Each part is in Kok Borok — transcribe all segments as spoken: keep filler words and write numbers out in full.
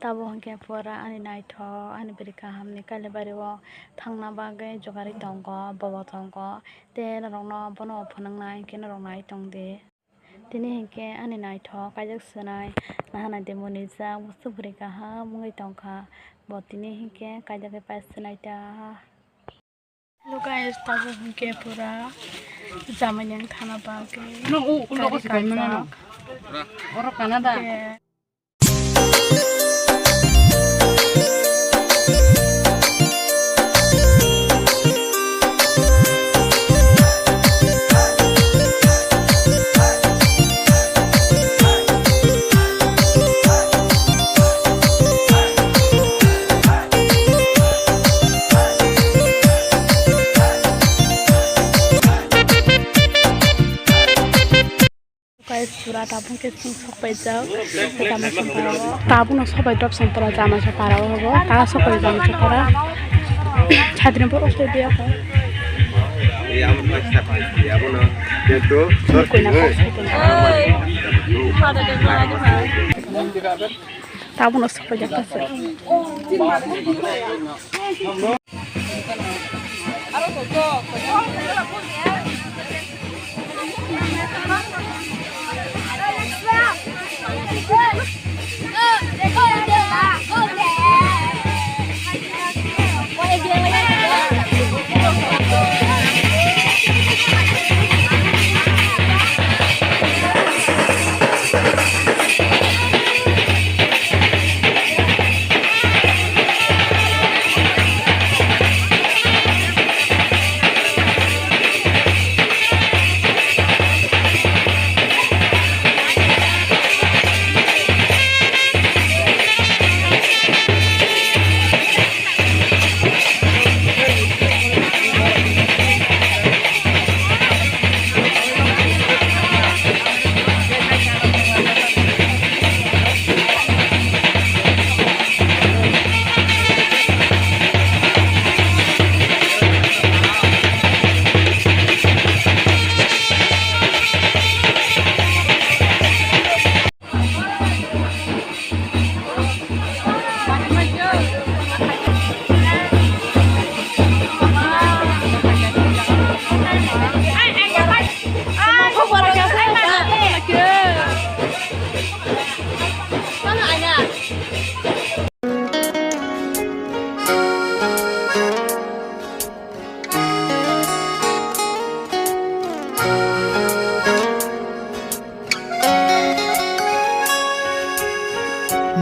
Tabuk hwnkhe pura ani naithok, ani bwrwi kahamni Kailabari o thangna bagwi jogari tongo, bobo tongo, tei norokno bono phunuknai hwnkhe norok nai tongdi. Tini hwnkhe ani naithok kaijak swnai, nahanai de monijak, busu bwrwi kaham wngwi tongkha, bo tini hwnkhe kaijagwi pai swnai ta. Hello guys, tabuk hwnkhe pura jamani ang thana bagwi. No, u, u, logo gari se kaimana no. Kaijak. Oro kana da? Hwnkhe Guys, pura tabuk khe chwng sok paijak. Tamo song paro. Tabuk no sok pai drop song paro, jama song paro hobo. Ta sok pai jama song paro. Chadri borok se dia ko. Tabuk no sok paijak ta se.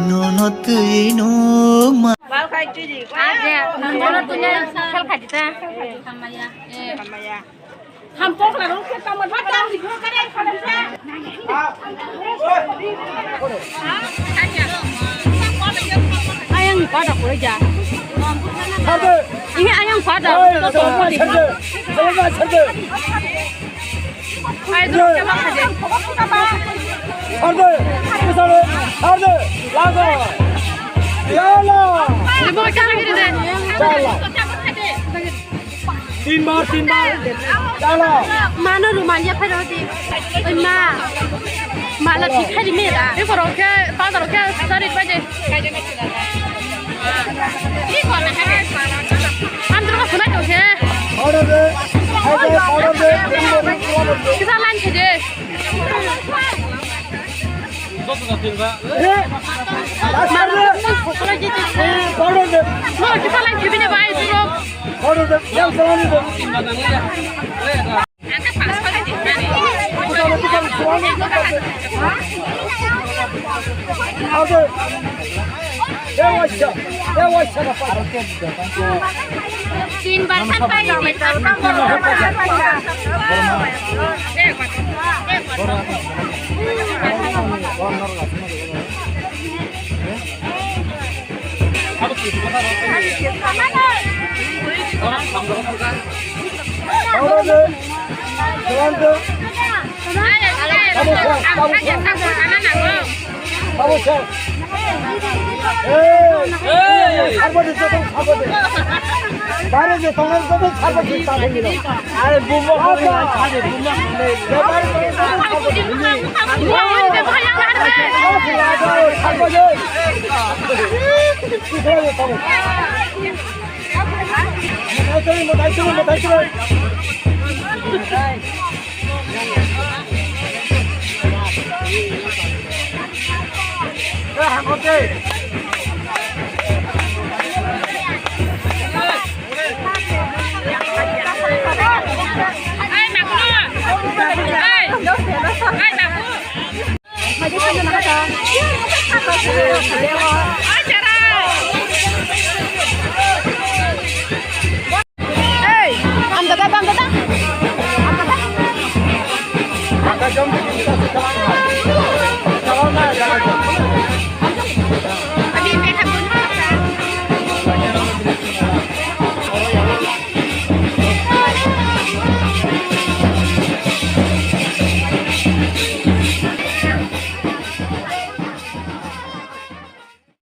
Nono twi no ma. Aje, nono twi no khel khaji ta. Hamya. Hampok la rong khe tamo ba tam di kare kare. Ayang ni pada kore ja. Ini ayang pada. Ai, dulu coba aja. Sarde, sarde, sarde, lago. Yala. Ini mau coba gini deh. Yala. Tinbar, tinbar. Yala. Mano rumania phai rodi. Oi ma. Mala thik khai di mera. Ini korok khe, pa korok khe, sari baje. Andro ko sunai to khe. Order de. Order, order de. Kisa line khe de. Order de. No, kisa line khe bini bai, bro. Order de. Yang salani de. Tin bar san pai ni.